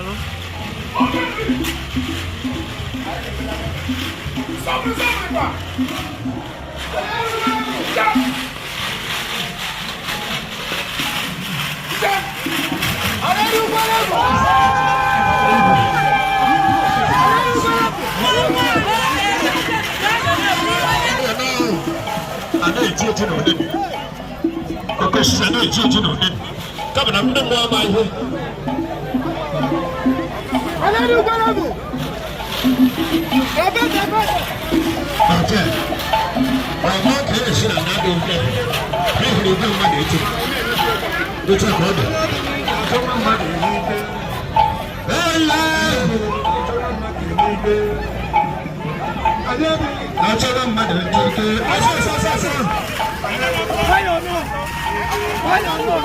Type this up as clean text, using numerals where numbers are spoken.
Daalụ. A na-eji eji na ụdị oke osisi a na-eji eji na ụdị kama na ndị mmụọ ama ihe. Ọjẹ́ ọmọ ka esi na nna dị mfe n'ihi na igwe mmadụ echi otu a ka ọ dị. Achọrọ mmadụ ike ọsọ ọsọ ọsọ ọsọ. Nwayọọ nọ. Nwayọọ nọ.